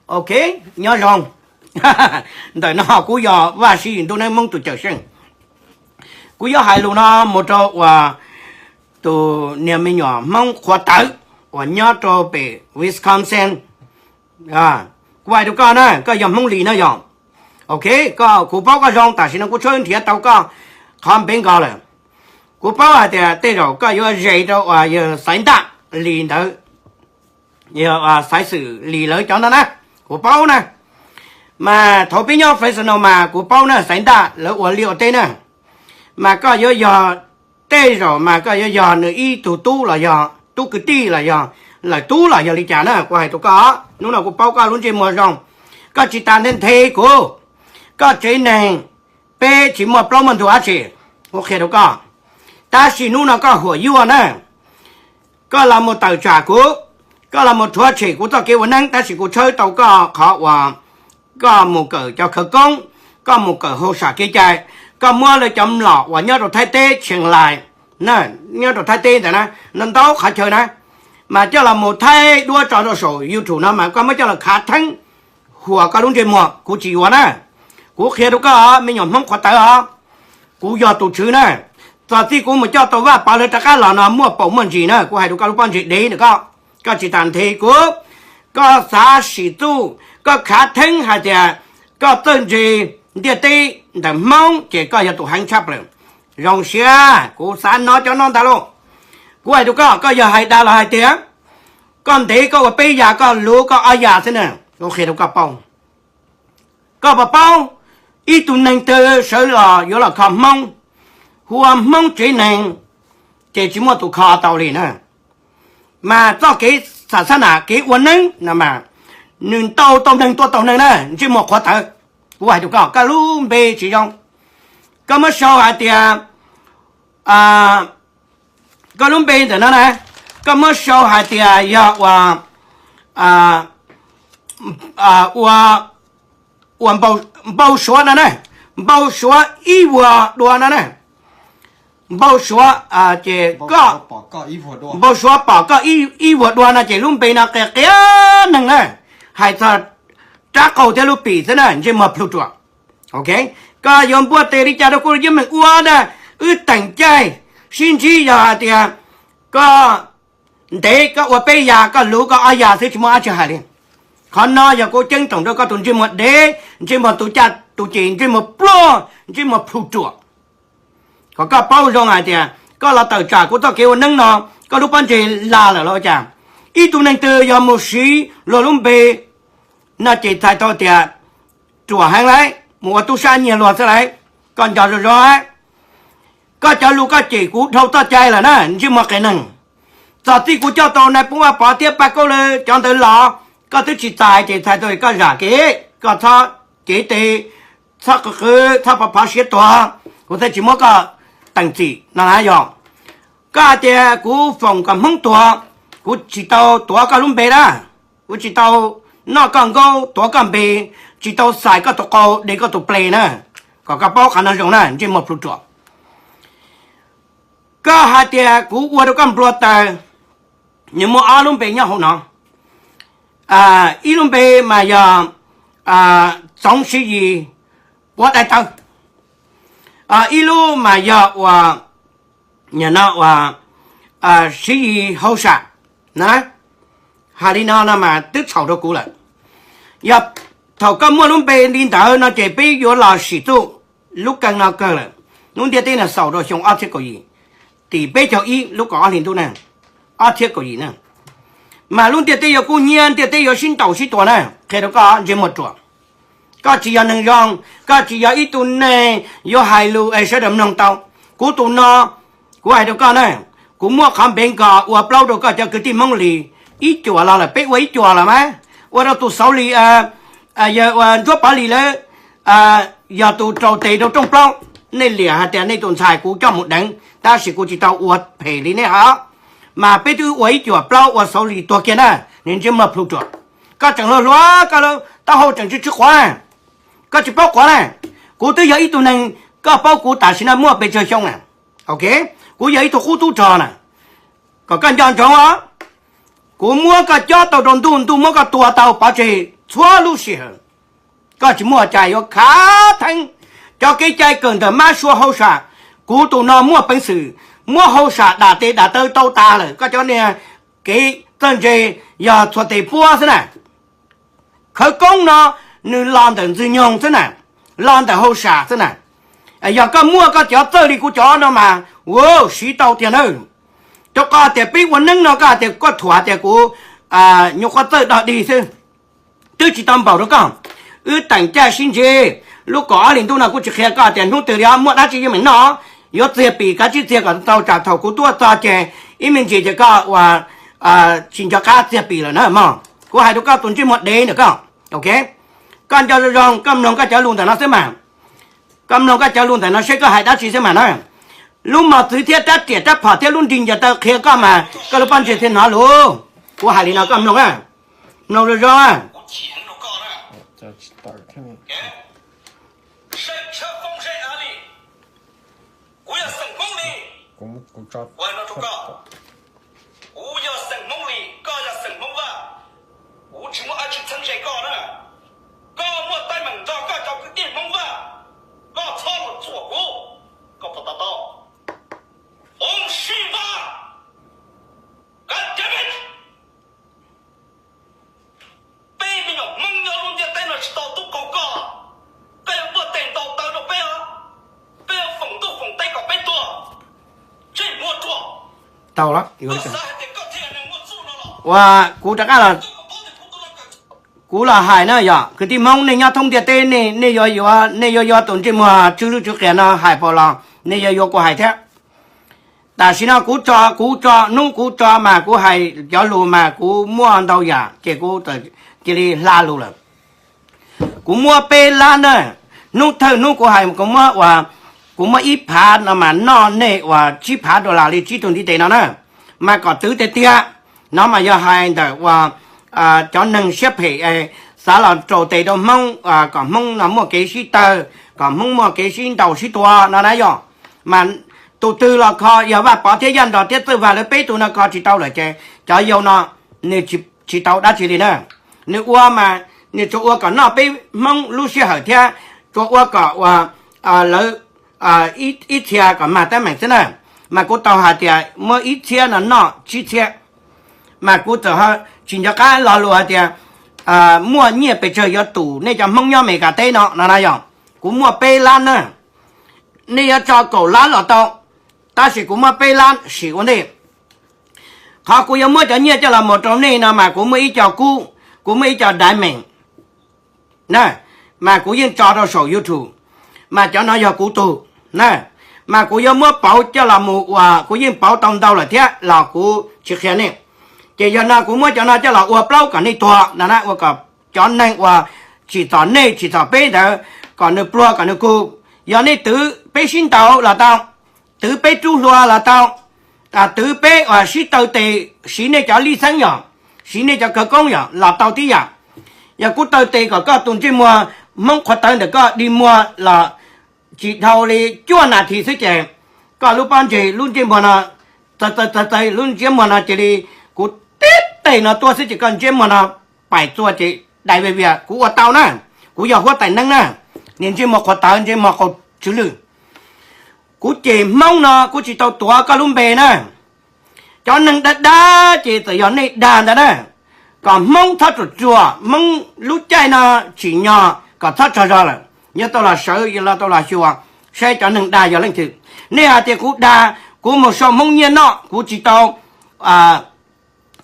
Ok, nyob zoo. Ntawm no kuv yog Vaj Siv Ntuj Neeb Hmoob tus cawm seej. Kuv yuav hais lus no mus rau uas tus niag me nyuam Hmoob qhuav tawv uas nyob rau pem Wisconsin. Kuv hais rau koj na, koj yog Hmoob Lis na yog. Ok, koj, kuv paub koj zoo, tam sim no kuv tshawb nrhiav tau koj qhov npe nkaus lawm. Kuv paub hais tias tej zaum koj yuav ze rau uas yawg Xaiv Ntaj Lis ntawd, yog Xaiv Xwm Lis lawv cov no na, kuv paub na. Mas thaum peb nyob Fresno mas kuv paub na, Xaiv Ntaj lawv ua liaj ua teb na, mas koj yuav yog, tej zaum mas koj yuav yog nws ib tug tub los yog tub kwv tij los yog lawm tub los yog li cas na, kuv hais rau koj. Hnub no kuv paub koj lub ntsej muag zoo, koj tsis tas nthe nthe kuv, koj tsev neeg peb tsis muaj plaub muaj ntug dab tsi, kuv qhia rau koj. Tab sis hnub no koj huam yuag na, koj los mus tawm tsam kuv, koj los mus rhuav tshem kuv txoj kev ua neeb, tab sis kuv tshawb tau koj qhov uas koj mus kawm cov khawv koob, koj mus kawm hauj sam kev cai, koj muab lawv cov mlom uas nyob rau Thaib teb Tsheej Lais, nyob rau Thaib teb ntawd na, ntau ntau qhov chaw na, mas coj los mus thaij duab tso rau saum YouTube no mas koj muab coj los khav theeb huam koj lub ntsej muag, kuv tsis yuav na. Kuv qhia rau koj, me nyuam Hmoob qhuav tawv os, kuv yog tus tswv na. Txog txij kuv mus coj tau Vaj Pov lawv rov qab los no muaj paus muaj ntsis na, kuv hais rau koj lub pob ntseg dev ntawm koj, koj tsis tas nthe kuv, koj xav sim txuj, koj khav theeb hais tias koj txawj ntse ntiaj teb ntawm Hmoob ces koj yog tus heev tshaj plaws. Zoo siab kuv xav no cov no ntag lauj. Kuv hais rau koj, koj yog hais dag los hais tiag, koj ntev koj ua peb yam, koj luv koj ob yam xwb na. Kuv qhia rau koj paub, koj puas paub ib tug neeg twg sawv los yuav los kho Hmoob, hu ua Hmoob tsev neeg, ces tsis muaj tus kho tau li na. Mas txoj kev xa xab nam kev ua neeb no mas nws ntau tau neeg tua tau neeg na, ntsej muag qhuav tawv. Kuv hais rau koj, koj lub npe tsis zoo, koj muab sau hais tias, koj lub npe ntawm no na, koj muab sau hais tias yog ua, ua, ua Npau Suav no na, Npau Suav ib vuag dua no na, Npau Suav, ces koj, Npau Suav pom koj ib vuag dua no ces lub npe no qia qia neeg na, hais txog rab qau thiab lub pim xwb na, ntsej muag plhu ruam. Ok, koj yuav npuaj tes li cas rau kuv yeej meem ua na, wb teem caij sib ntsib yog hais tias koj ntev koj ua peb yam, koj luv koj ob yam xwb tsis muaj dab tsi hais li. Qhov no yog kuv ceeb toom rau koj tus ntsej muag dev, ntsej muag tus caj tus ces, ntsej muag pluag, ntsej muag plhu ruam. Kom koj paub zoo hais tias koj los tawm tsam kuv txoj kev ua neeb no, koj lub pob ntseg lag lawm los ua cas? Ib tug neeg twg yog mus siv luag lub npe no ces txhais tau tias ruam heev lauj, mus ua tub sab nyiag luag xwb lauj. Koj nco zoo zoo, koj cov lus koj cem kuv dhau txoj cai lawm na, ntsej muag qias neeg. Txog txij kuv coj tau nais phoo Vaj Pov thiab Paj Kaub lawv cov ntawd los, koj twb tsis txais ces txhais tau koj zam kev, koj txhob cev tes, txhob qw qw, txhob pov phov siab tuag, kuv thiaj tsis muab koj teem txim no na yog. Koj hais tias kuv foom kom Hmoob tuag, kuv tsis tau tuav koj lub npe na, kuv tsis tau noj koj nkaub tuav koj npe, tsis tau xais koj tus qau de koj tus ple na. Kom koj paub qhov no zoo na, ntsej muag plhu ruam. Koj hais tias kuv ua rau koj nplua taws, nws muaj ob lub npe nyob hauv no. Ib lub npe mas yog Txoov Siv Yis Puav Dai Taw, ib lub mas yog ua, no ua Siv Yis Hauj Sam na. Hais li no no mas twb txhaum rau kuv lawm. Yog thaum koj muaj lub npe li ntawd no ces peb yuav los sim txuj lub kawg no kawg lawm. Lub ntiaj teb no xaus rau xyoo ob txhiab kaum yim, tim peb caug ib lub kaum ob hli ntuj na, ob txhiab kaum yim na. Mas lub ntiaj teb yuav kub hnyiab, ntiaj teb yuav sib ntaus sib tua na, qhia rau koj ntsej muag ruam. Koj tsis yog neeg zoo, koj tsis yog ib tug neeg yuav hais lus es sawv daws mloog tau. Kuv tus no, kuv hais rau koj na, kuv muaj qhov npe nkos ua plaub rau koj cov kwv tij Hmoob Lis ib cuam los lawm, peb ua ib cuam los mas, ua rau tus Xauv Lis, yawg ua Ntsuab Pov Lis lawv yog tus rau tes rau rooj plaub. Nej liam hais tias nej tus ntxhais kuv coj mus deev, tab sis kuv tsis tau ua phem li nej os. Mas peb twb ua ib cuam plaub ua Xauv Lis tuag kiag na, nws ntsej muag plhu ruam. Koj tseem hluas hluas, koj taub hau tseem tsw tsw quav na, koj tsis paub quav na. Kuv twb yog ib tug neeg, koj paub kuv tam sim no muaj pes tsawg xyoo na. Ok, kuv yog ib tug qub tub rog na, kom koj nco ntsoov os. Kuv muab koj cob tau rau ntuj, ntuj muab koj tua tau pov tseg txhua lub sij hawm. Koj tsis muaj cai yuav khav theeb. Cov kev cai kawm ntawm mab sua hauj sam, kuv tus no muaj peev xwm muab hauj sam dam tes dam taw tau tas lawm. Koj cov niag kev txawj ntse yog txhua tes puab xwb na. Khawv koob no nws los ntawm Ntxwg Nyoog xwb na, los ntawm hauj sam xwb na. Yog koj muaj koj cov txawj li kuv cov no mas, wow, siv tau tiag na. Rau qhov tias peb ua neeb no koj hais tias koj thuam tias kuv nyuam qhuav txawj dog dig xwb, twb tsis tau npaum rau koj. Wb teem caij sib ntsib, lub kaum ob hlis ntuj no kuv tsis qhia koj tias hnub twg li muaj dab tsi yeej meem noj, yuav txiag pim kav tsij txiag kom tau tsam thaum kuv tuaj txog ces ib me ntsis ces koj ua tsis nco qab txiag pim lawm na mog. Kuv hais rau koj tus ntsej muag dev ntawm koj, ok, koj nco zoo zoo, koj mloog koj cov lus ntawm no xwb mas. Koj mloog koj cov lus ntawm no seb koj hais dab tsi xwb mas na. Lub mos txwv thiab rab riam rab phom thiab lub nrig ncaws taw qhia koj mas koj lub pob ntseg thiaj hnov lus. Kuv hais li no koj mloog, mloog zoo zoo. Kuv yog xeem Hmoob li, kuv hais no rau koj, kuv yog xeem Hmoob li, koj yog xeem Hmoob Vaj, kuv tsis muaj dab tsi txheeb ze koj na. Koj muaj teeb meem nrog koj cov kwv tij Hmoob Vaj, koj txhob los txuam kuv, koj puas to taub? Hmoob Sib Vaj, koj cov me Peb me nyuam Hmoob nyob lub ntiaj teb no tsis tau tub qaug koj, koj yuav muaj tes ntaus taw rau peb, peb yuav foom ntuj foom teb kom peb tuag, ntsej muag ruam. Tau lawm, ua kuv rov qab los, kuv los hais na yog kwv tij Hmoob nej nyob thoob ntiaj teb, nej yuav yuav, nej yuav yuav tus ntsej muag tsw lwj tsw qias no hais pom los nej yuav yuav kuv hais thiab. Tam sim no kuv tso, kuv tso hnub kuv tso mas kuv hais cov lus mas kuv muaj ntau yam ces kuv cia li hla lus lawm. Kuv muab peb lab na, hnub thawj hnub kuv hais kuv muab ua, kuv muab ib phav no mas noj nej ua tsib phav dollar li tsib tug ntiv tes no na, mas kom twv tiag tiag. No mas yog hais ntawm ua cov neeg siab phem xav los rau tes rau Hmoob, kom Hmoob no muaj kev sib tawg, kom Hmoob muaj kev sib ntaus sib tua no na yog. Mas tus twg los kho, yog Vaj Pov thiab Yaj Nrog thiab Txawj Vag lawv peb tug no kho tsis tau lawm ces cov yau no nws tsis tau dab tsi li na. Nws ua mas nws tsuas ua kom noj peb Hmoob lub sij hawm thiab tsuas ua kom ua lawv ib txhia kom mag teeb meem xwb na. Mas kuv tau hais tias muab ib txhiab no noj tsib txhiab, mas kuv txawm tsis nco qab lo lus hais tias muaj nyiaj pes tsawg yuav tus nej cov Hmoob nyob Amelikas teb no no na yog. Kuv muaj peb lab na, nej yuav tso kaum lab los tau, tab sis kuv muab peb lab sim ua ntej. Qhov kuv yuav muab cov nyiaj coj los mus rau nej no mas kuv muaj ib co kub, kuv muaj ib co diamond na, mas kuv yeej tso rau saum YouTube, mas cov no yog kuv tug na, mas kuv yuav muab pauv coj los mus ua, kuv yeej pauv tau ntau lawm thiab los kuv tsis qhia nej. Ces yog no kuv muab cov no coj los ua plaub kom nej tuag no na, ua kom cov neeg uas tsim txom nej tsim txom peb ntawd kom nws pluag kom nws kug. Yog nej twv peb sib ntaus los tau, twv peb rub hlua los tau, twv peb sib taw tes, siv nej cov lij xeeb yog, siv nej cov khawv koob yog los tau tib yam. Yog kuv taw tes kom koj tus ntsej muag Hmoob qhuav tawv ntawm koj dig muag los tsis dhau li cuaj nas this xwb ces koj lub pob ntseg lub ntsej muag no, txawv txawv txawv txawv lub ntsej muag no cia li, kuv tib teg no tuaj xwb ces koj ntsej muag no paim txua ces dai vias vias. Kuv ua tau na, kuv yog huab tais neeb na, niag ntsej muag qhuav tawv ntsej muag qaug tsw lwj. Kuv cem Hmoob no kuv tsis tau tuav koj lub npe na. Cov neeg dag dag ces txawm yog nej dag ntawd na, kom Hmoob txhob ruam ruam, Hmoob lub caij no tsim nyog kom txhob tsaug zog lawm, yuav tau los sawv, yuav tau los xyuas saib cov neeg dag yog leej twg. Nej hais tias kuv dag, kuv mus sau Hmoob nyiaj noj, kuv tsis tau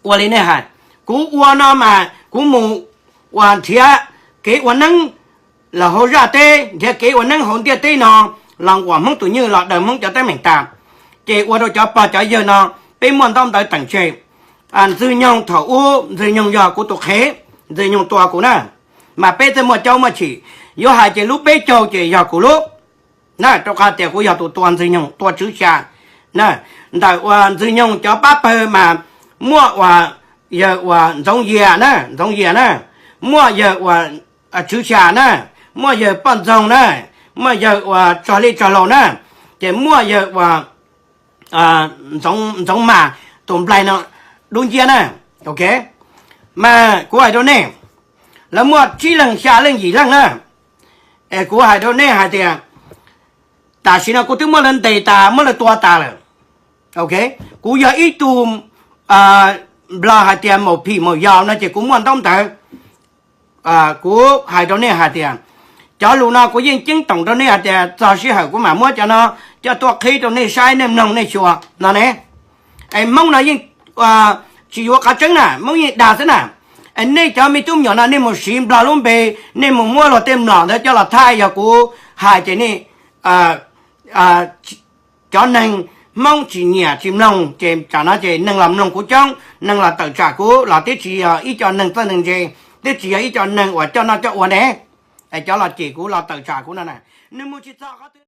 ua li nej hais. Kuv ua no mas kuv mus ua nrhiav kev ua neeb los hauv zaj teb, nrhiav kev ua neeb hauv ntiaj teb no, los uas Hmoob tus nywj los daws Hmoob cov teeb meem tas, ces ua rau cov pog cov yawg no peb muaj ntaub ntawv teem tseg. Ntxwg Nyoog thaum ub Ntxwg Nyoog yog kuv tus qhev, Ntxwg Nyoog tua kuv na, mas peb thiaj muaj caub muaj chim. Yuav hais ces lub peb caug ces yog kuv lub na, rau qhov tias kuv yog tus tua Ntxwg Nyoog, tua Tswv Xya na. Ntawm uas Ntxwg Nyoog cov pab pawg mas muaj uas yawg uas Ntxoov Yias na, Ntxoov Yias na, muaj yawg uas Tswv Xya na, muaj yawg Poj Ntxoog na, muaj yawg uas Tsog Liaj Tsog Laug na, ces muaj yawg uas Ntxoov Mas tus nplaig no dub nciab na. Ok, mas kuv hais rau nej, Lawv muaj tsib leeg xya leej yim leej na. Es kuv hais rau nej hais tias tam sim no kuv twb muab lawv ntes tas, muab lawv tua tas lawm. Ok, kuv yog ib tug Nplog hais tias maum phim maum yau no ces kuv muaj ntaub ntawv. Kuv hais rau nej hais tias cov lus no kuv yeej ceeb toom rau nej hais tias txog sij hawm kuv mam muab cov no coj tuaj qhib rau nej saib, nej mloog nej xyuas no ne. Es Hmoob no yeej tsis yuav qhov tseeb na, Hmoob yeej dag xwb na. Es nej cov me tub me nyuam no nej mus siv Nplog lub npe, nej mus muab luag tej mlom ntawd coj los thaij yog kuv hais ces nej, cov neeg Hmoob tsis nyiam tsis mloog ces tsam no ces neeg los mloog kuv coob, neeg los tawm tsam kuv los twb tsis yog ib co neeg txawj neeg ntse, twb tsis yog ib co neeg uas coj noj coj ua ne. Es cov los cem kuv los tawm tsam kuv no na, nws mus tsis txog qhov twg.